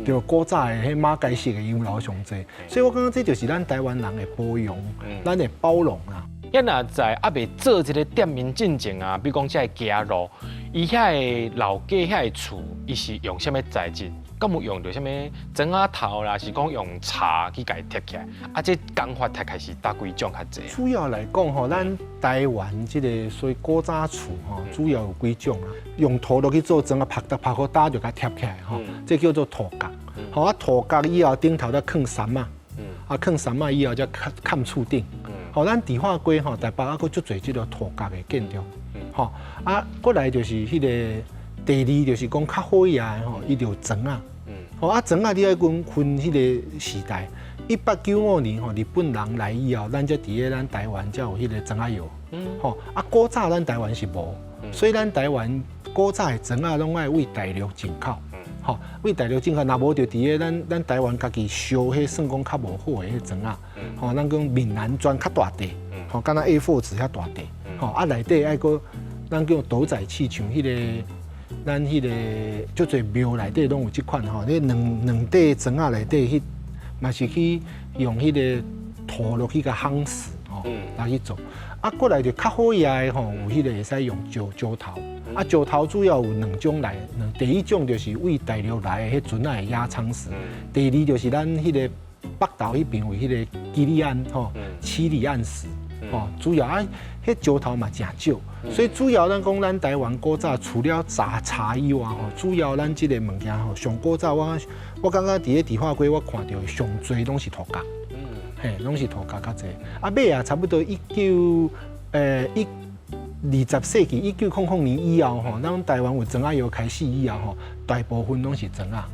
E: 對，古早的彼馬偕式的洋樓上濟，所以我感覺這就是咱台灣人的包容，咱的包容啊。
D: 咱若在猶未做這个店面進前啊，比如講這个街路，伊遐个老街遐个厝，伊是用啥物材質？敢有用著啥物磚仔頭啦，是講用柴去共伊疊起來？啊，這工法疊起來是佗幾種較濟？
E: 主要來講吼，咱台灣這个所謂古早厝吼，主要有幾種啦。用土落去做磚仔，曝得曝好焦就共疊起來吼，這叫做土角。吼啊，土角以後頂頭才囥杉仔，啊囥杉仔以後才崁厝頂。吼，咱迪化街吼，台北猶閣足濟這个土角的建築。吼啊，過來就是彼个第二，就是講較好額的吼，伊就磚仔。吼啊，磚仔你愛講分彼个時代。1895年吼，日本人來以後，咱才佇咧咱台灣才有彼个磚仔窯。吼啊，古早咱台灣是無，所以咱台灣古早的磚仔攏愛對大陸進口。吼，對大陸進口，若無就佇咧咱台灣家己燒彼算講較無好的彼磚仔。吼，咱講閩南磚較大塊，吼，敢若 A4 紙遐大塊。吼啊內底愛閣咱叫斗仔砌，像彼个咱彼个足濟廟內底攏有這款吼，你兩兩塊磚仔內底彼嘛是去用彼个土落去共夯實吼來去做。啊，過來就較好額的吼，有彼个會使用石石頭。啊，石頭主要有兩種來，第一種就是對大陸來的彼船仔的壓艙石，第二就是咱彼个北投彼邊有彼个基里岸吼，七里岸石，吼，主要啊，彼石頭嘛誠少，所以主要咱講咱台灣古早除了茶茶以外吼，主要咱這個物件吼，上古早我我感覺佇咧迪化街我看著的上濟攏是塗角，嘿，攏是塗角較濟。啊，尾啊，差不多一九欸一20世紀1900年以後吼，咱台灣有磚仔窯開始以後吼，大部分攏是磚仔。
D: 啊，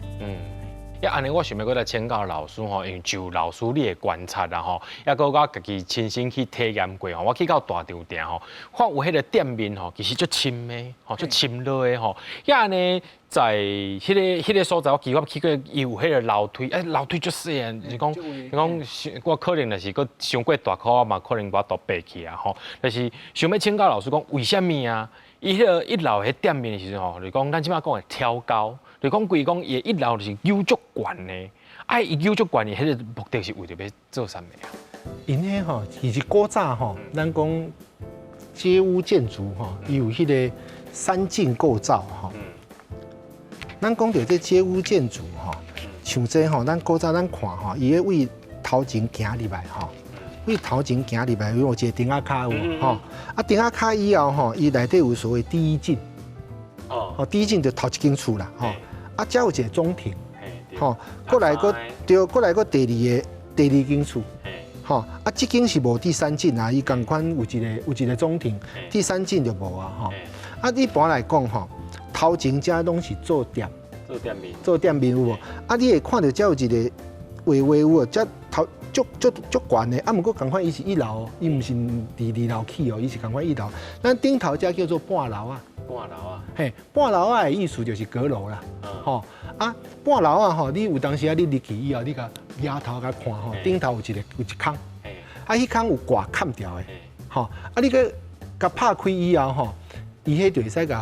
D: 按呢我想欲閣來請教老師吼，因為就老師你的觀察啦吼，抑閣我家己親身去體驗過吼，我去到大稻埕吼，看有彼个店面吼，其實足深的吼，足深落的吼，啊按呢在彼个所在，我記得我去過，伊有彼个樓梯，欸，樓梯足細啊，是講是講，我可能若是閣傷過大箍，嘛可能無法度爬去啊吼。但是想欲請教老師講，為啥物啊？伊彼个一樓彼店面的時陣吼，就是講咱這擺講的挑高，就是講規講伊的一樓就是搝足懸的，啊，伊搝足懸的彼个目的是為著欲做啥物啊？𪜶
E: 彼吼，其實古早吼，咱講街屋建築吼，伊有彼个三進構造吼。咱講著這街屋建築吼，像這吼，咱古早咱看吼，伊咧位頭前行入來吼，位頭前行入來有一个釘仔跤有無吼？啊，釘仔跤以後吼，伊內底有所謂第一進，哦，第一進就頭一間厝啦，吼。啊，遮有一個中庭，吼，過來閣對，過來閣第二個第二間厝，吼，啊，這間是無第三進啊，伊仝款有一個中庭，第三進就無啊，吼。啊，一般來講吼，頭前遮攏是做店，
D: 做店面，
E: 做店面有無？啊，你會看著遮有一個畫畫有無？遮頭足足足懸的，啊，毋過仝款伊是一樓，伊毋是佇二樓起哦，伊是仝款一樓。咱頂頭遮叫做半樓仔。
D: 半樓仔。
E: 嘿，半樓仔的意思就是閣樓啦。吼，啊，半樓仔吼，你有當時啊，你入去以後，你共舉頭共看吼，頂頭有一個有一空，啊，彼空有掛崁著的，吼，啊，你閣共拍開以後吼，伊彼就會使共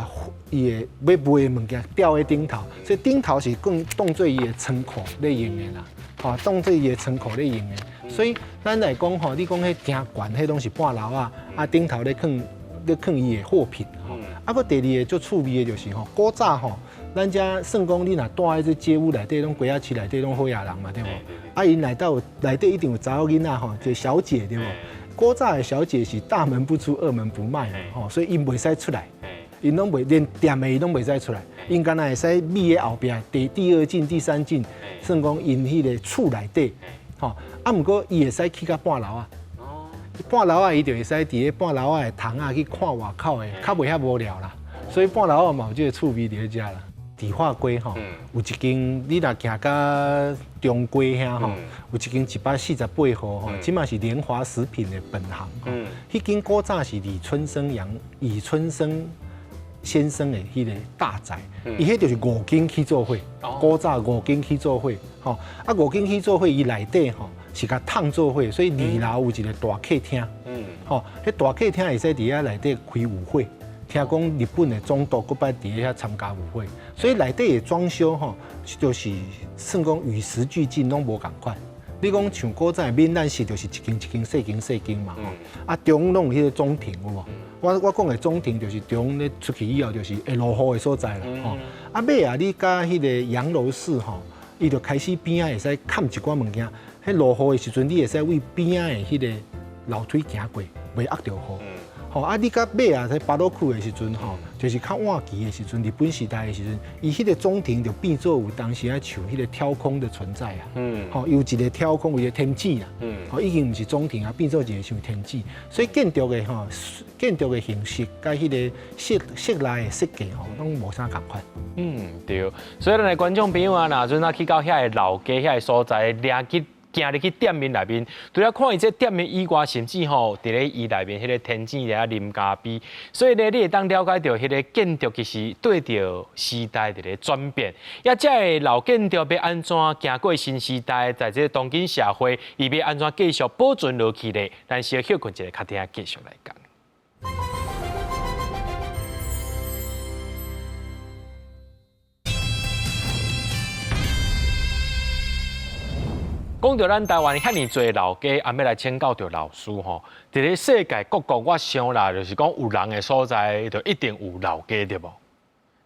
E: 伊的欲賣的物件吊佇頂頭，所以頂頭是講當做伊的倉庫咧用的啦，吼，當做伊的倉庫咧用的。所以咱來講吼，你講彼埕懸，彼攏是半樓仔，啊頂頭咧囥咧囥伊的貨品，吼。啊，閣第二个足趣味的就是吼，古早吼，咱遮算講你若住佇這街屋內底，攏街仔市內底攏好額人嘛，對無？啊，𪜶內底有內底一定有查某囡仔吼，一个小姐對無？古早的小姐是大門不出二門不邁嘛，吼，所以𪜶袂使出來，𪜶攏袂連店的伊攏袂使出來，𪜶干焦會使覕佇後壁第第二進、第三進，算講𪜶彼个厝內底，吼，啊，毋過伊會使去到半樓仔。半樓仔伊就會使佇咧半樓仔的窗仔去看外口的，較袂遐無聊啦。所以半樓仔嘛有這个趣味佇咧遮啦。迪化街吼，有一間你若行到中街遐吼，有一間148號吼，這馬是聯華食品的本行。彼間古早是李春生楊李春生先生的彼个大宅，伊彼就是五間起做伙，古早五間起做伙，吼啊五間起做伙，伊內底吼是共囥做伙，所以二樓有一個大客廳，吼，彼大客廳會使佇遐內底開舞會。聽講日本的總督閣擺佇遐參加舞會，所以內底的裝修吼，就是算講與時俱進，攏無仝款。你講像古早的閩南式，就是一間一間細間細間嘛，吼。啊，中攏有彼個中庭有無？我我講的中庭就是中咧出去以後就是會落雨的所在啦，吼。啊，尾啊，你佮彼個洋樓式吼，伊就開始邊仔會使崁一寡物件。彼落雨的時陣，你會使對邊仔的彼個樓梯行過，袂壓著雨。吼啊！你到尾啊，在巴洛克的時陣吼，就是較晚期的時陣，日本時代的時陣，伊彼個中庭就變做有當時啊像彼個挑空的存在啊。吼，有一個挑空，有一個天井啊。吼，已經毋是中庭啊，變做一個像天井。所以建築的吼，建築的形式佮彼個室室內的設計吼，攏無啥仝款。
D: 嗯，對。所以咱的觀眾朋友啊，若陣啊去到遐个老街遐个所在，掠去。行入去店面內面，除了看伊這店面以外，甚至吼佇咧伊內面彼個天井佇遐啉咖啡，所以咧，你會當了解著彼个建築其實對著時代佇咧轉變。抑這个老建築欲按怎行過新時代，在這个當今社會，伊欲按怎繼續保存落去咧？咱小歇睏一下，較聽繼續來講。講著咱台灣遐爾濟老街，啊，欲來請教著老師吼。佇咧世界各國，我想啦，就是講有人的所在，就一定有老街，對無？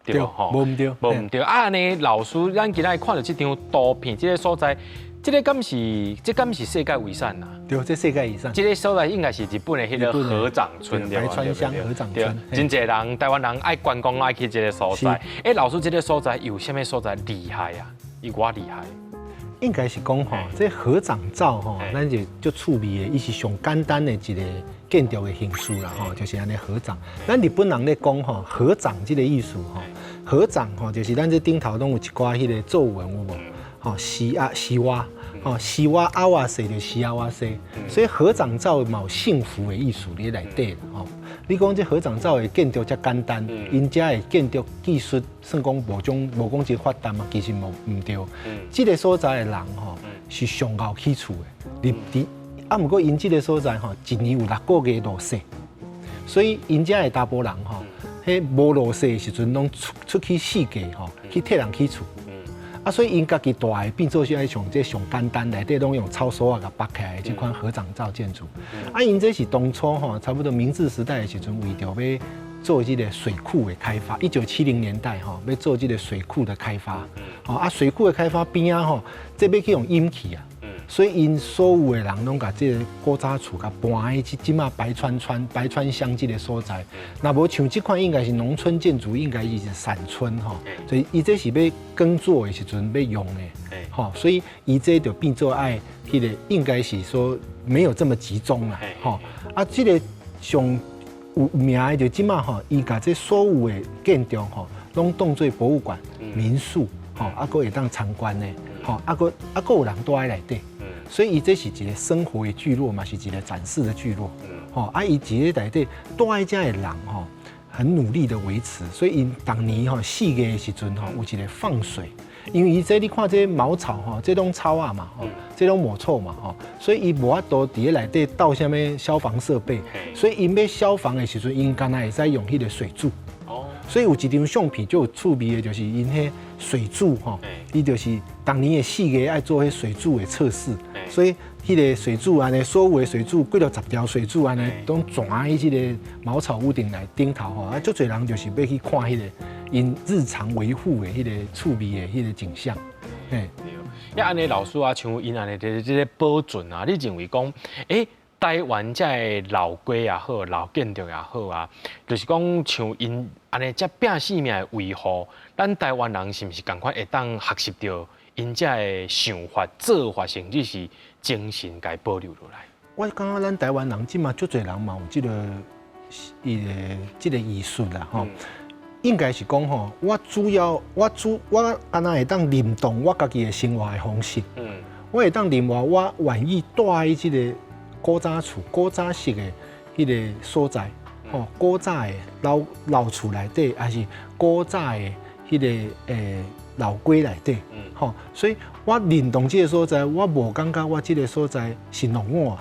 E: 對吼，無毋對，
D: 無毋對。啊，按呢老師，咱今仔看著這張圖片，這个所在，這敢是世界遺產啊？
E: 對，這世界遺產。
D: 這个所在應該是日本的彼个合掌村，
E: 對。白川鄉合掌村。
D: 真濟人台灣人愛觀光愛去這个所在。欸，老師，這个所在有啥物所在厲害啊？伊偌厲害？
E: 應該是講吼，這合掌造吼，咱就足趣味的，伊是上簡單的一个建築的形式啦吼，就是按呢合掌。咱日本人咧講吼，合掌這个意思吼，合掌吼就是咱這頂頭攏有一寡彼个咒文有無？吼，西啊西哇，吼西哇阿瓦塞就西阿瓦塞，所以合掌造嘛有幸福的意思佇內底吼。你講這合掌造的建築遮簡單，𪜶遮的建築技術算講無種無講真發達嘛，其實無毋對。這个所在的人吼是上𠢕起厝的，佇佇啊，毋過𪜶這个所在吼，一年有六个月落雪，所以𪜶遮的查埔人吼，彼無落雪的時陣攏出出去四界吼，去替人起厝。啊，所以𪜶家己蹛的變做是愛像這上簡單，內底攏用草索仔共縛起來的這款合掌造建築。啊，𪜶這是當初吼，差不多明治時代的時陣，為著欲做這个水庫的開發，1970年代吼，欲做這个水庫的開發。吼啊，水庫的開發邊仔吼，這欲去予淹去啊。所以𪜶所有的人攏共這个古早厝共搬去這這馬白川村、白川鄉這个所在。若無像這款應該是農村建築，應該是散村吼。所以伊這是欲耕作的時陣欲用的，吼，所以伊這就變做愛彼个，應該是說沒有這麼集中啦，吼。啊，這个上有名的就這馬吼，伊共這所有的建築吼，攏當做博物館、民宿，吼，啊，閣會當參觀的，吼，啊，閣啊，閣有人蹛佇內底。所以伊這是一个生活的聚落嘛，是一个展示的聚落，吼啊！伊佇咧內底蹛佇遮的人吼，很努力的維持，所以𪜶逐年吼4月的時陣吼有一个放水，因為伊這你看這茅草吼，這攏草仔嘛吼，這攏無草嘛吼，所以伊無法度佇咧內底鬥啥物消防設備，所以𪜶欲消防的時陣，𪜶敢若會使用彼个水柱。所以有一張相片就有趣味的，就是𪜶彼水柱吼，伊就是逐年的四月愛做彼水柱的測試，所以彼个水柱按呢，所有的水柱幾落十條水柱按呢，攏轉佇這个茅草屋頂來頂頭吼，啊，足濟人就是欲去看彼个𪜶日常維護的彼个趣味的彼个景象。
D: 嘿，對，啊，按呢老師啊，像𪜶按呢這个保存啊，你認為講，欸，台灣這个老街也好，老建築也好啊，就是講像𪜶按呢遮拚性命的維護，咱台灣人是毋是仝款會當學習著𪜶遮个想法、做法，甚至是精神，共保留落來？
E: 我感覺咱台灣人這馬足濟人嘛有這个伊个這个意識啦，吼。應該是講吼，我主要我主我敢若會當認同我家己的生活的方式，我會當認為我願意蹛佇這个古早厝、古早式的彼个所在，吼，古早的老老厝內底，還是古早的彼个老街內底，吼，所以我認同這个所在，我無感覺我這个所在是落伍，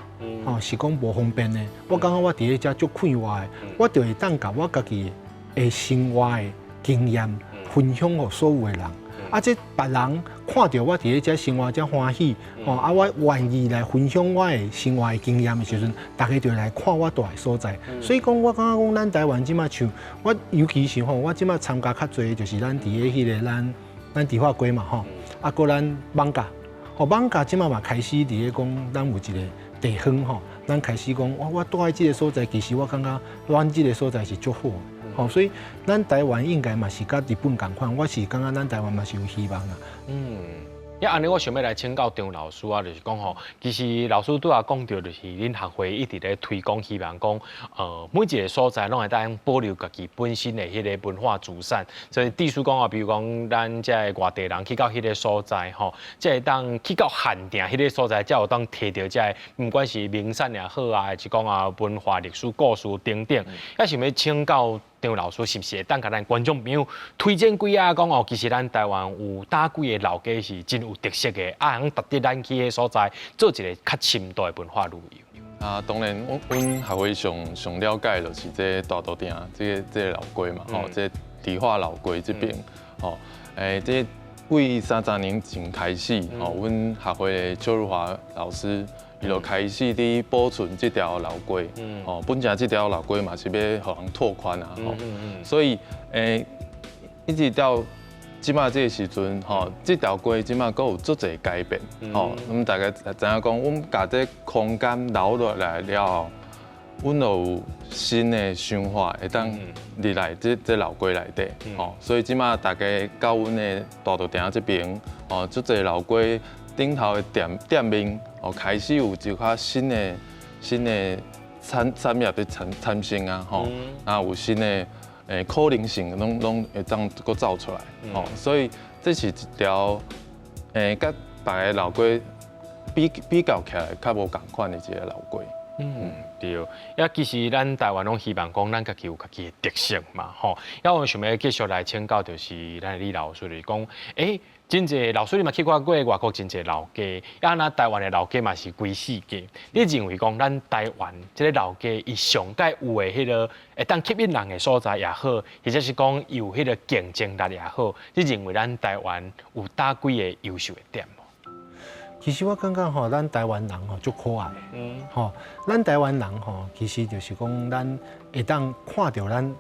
E: 吼，是講無方便的。我感覺我佇咧遮足快活的，我就會當共我家己的生活的經驗分享予所有的人。啊，這別人看著我佇咧遮生活遮歡喜，吼啊，我願意來分享我的生活的經驗的時陣，大家就來看我蹛的所在。所以講，我感覺講，咱台灣這馬像我，尤其是吼，我這馬參加較濟，就是咱佇咧彼个咱迪化街嘛吼，啊，閣咱艋舺，吼艋舺這馬嘛開始佇咧講，咱有一个地方吼，咱開始講，我蹛佇這个所在，其實我感覺阮這个所在是足好的。吼，所以咱台灣應該嘛是佮日本仝款，我是感覺咱台灣嘛是有希望啦。
D: 啊，按呢我想欲來請教張老師啊，就是講吼，其實老師拄仔講著，就是恁學會一直咧推廣，希望講，每一个所在攏會當保留家己本身的彼个文化資產。所以，例如講啊，比如講，咱這个外地人去到彼个所在吼，才會當去到限定彼个所在，才有當提著這个，毋管是名產也好啊，還是講啊文化歷史故事等等。也想欲請教張老師，是毋是會當共咱觀眾朋友推薦幾仔講哦？其實咱台灣有佗幾个老街是真有特色的，啊，通值得咱去彼所在做一个較深度的文化旅遊。
F: 啊，當然，阮學會上上了解就是這大肚埕，這个老街嘛，吼，這个迪化老街這邊，吼，這為30年前開始，吼，阮學會的邱如華老師，伊就開始佇保存這條老街，吼，本來這條老街嘛是欲予人拓寬啊，吼，所以一直到這馬這個時陣，吼，這條街這馬閣有足濟改變，吼，阮大家知影講，阮共這空間留落來了後，阮就有新的想法會當入來這老街內底，吼，所以這馬大家到阮的大稻埕這邊，吼，足濟老街頂頭的店面，哦，開始有一寡新的產業佇產生啊，吼，啊有新的可能性，攏會當閣走出來，吼，所以這是一條佮別个老街比較起來較無仝款的一个老街。
D: 嗯，對，啊，其實咱台灣攏希望講，咱家己有家己的特色嘛，吼。啊，我想欲繼續來請教，就是咱的李老師，就是講，真濟老師你嘛去看過外國真濟老街，啊，咱台灣的老街嘛是規世界。你認為講咱台灣這个老街，伊上蓋有的彼个會當吸引人的所在也好，或者是講有彼个競爭力也好，你認為咱台灣有佗幾个優秀的點無？
E: 其實我感覺吼，咱台灣人吼足可愛，吼，咱台灣人吼，其實就是講咱會當看著咱，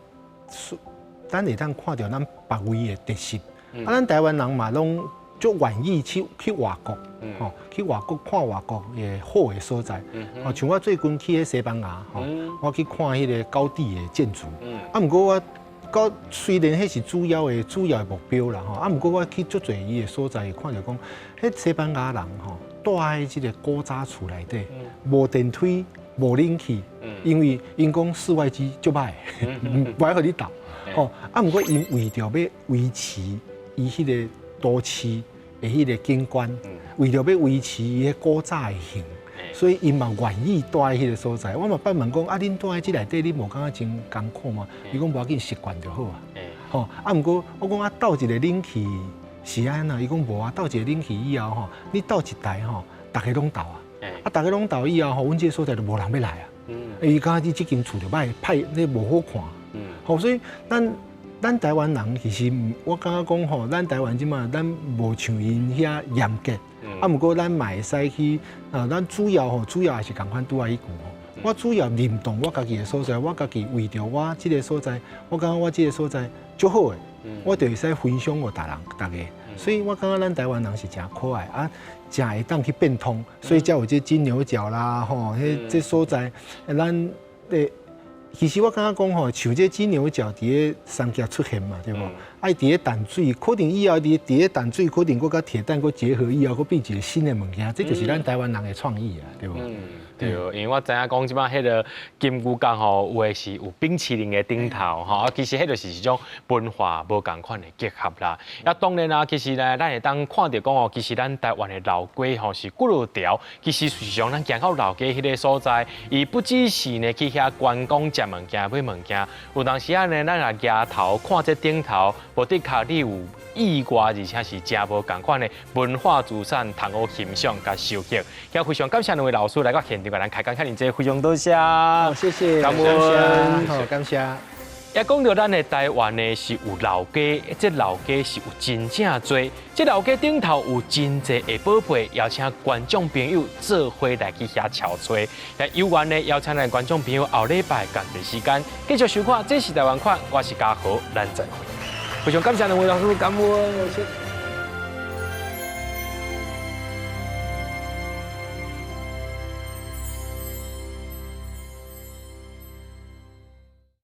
E: 咱會當看著咱別位的特色。啊，咱台灣人嘛攏足願意去外國，吼，去外國看外國的好的所在。哦，像我最近去彼西班牙，吼，我去看彼个高第的建築。啊，毋過我到雖然彼是主要的目標啦，吼，啊，毋過我去足濟伊的所在，看著講，彼西班牙人吼，蹛佇這个古早厝內底，無電梯，無冷氣，因為𪜶講室外機足歹，無愛予你鬥。吼，啊，毋過𪜶為著欲維持伊彼个都市的彼个景觀，為著欲維持伊个古早的形，所以𪜶嘛願意蹛佇彼个所在。我嘛捌問講，啊，恁蹛佇這內底，你無感覺真艱苦嗎？伊講無要緊，習慣就好啊。吼，啊，毋過我講啊，鬥一個冷氣是按怎？伊講無啊，鬥一個冷氣以後吼，你鬥一台吼，逐家攏鬥啊。啊，逐家攏鬥以後吼，阮這個所在就無人欲來啊。伊感覺你這間厝就歹歹，你無好看。吼，所以咱台灣人其實，我感覺講吼，咱台灣這馬咱無像𪜶遐嚴格，啊，毋過咱嘛會使去啊，咱主要吼，主要也是仝款拄仔彼句吼。我主要認同我家己的所在，我家己為著我這个所在，我感覺我這个所在足好的，我就會使分享予別人逐家。所以我感覺咱台灣人是誠可愛啊，誠會當去變通，所以才有這金牛角啦，吼，彼這所在，咱的。其實我感覺講吼，像這金牛角佇咧三峽出現嘛，對無？啊，佇咧淡水，可能以後佇咧淡水，可能閣佮鐵蛋閣結合以後，閣變一個新的物件，這就是咱台灣人的創意啊，對無？
D: 對，因為我知影講這擺彼个金牛角吼，有的是有冰淇淋的頂頭吼，啊，其實彼就是一種文化無仝款的結合啦。啊，當然啦，其實呢，咱會當看著講哦，其實咱台灣的老街吼是幾落條，其實事實上咱行到老街彼个所在，伊不只是呢去遐觀光食物件、買物件，有當時仔呢，咱若舉頭看這頂頭，無的確你有意外，而且是誠無仝款的文化資產，通好欣賞佮收穫。也非常感謝兩位老師來到現場，共咱開講遐爾濟，非常多謝。
E: 好，謝謝，
D: 感恩，
E: 好，感謝。
D: 也講著咱的台灣呢是有老街，這老街是有真正濟，這老街頂頭有真濟的寶貝，邀請觀眾朋友做伙來去遐撨揣。也有緣呢，邀請咱觀眾朋友後禮拜仝一時間繼續收看《這是台灣款》，我是嘉豪，咱再會。非常感謝兩位老師，感恩。謝謝。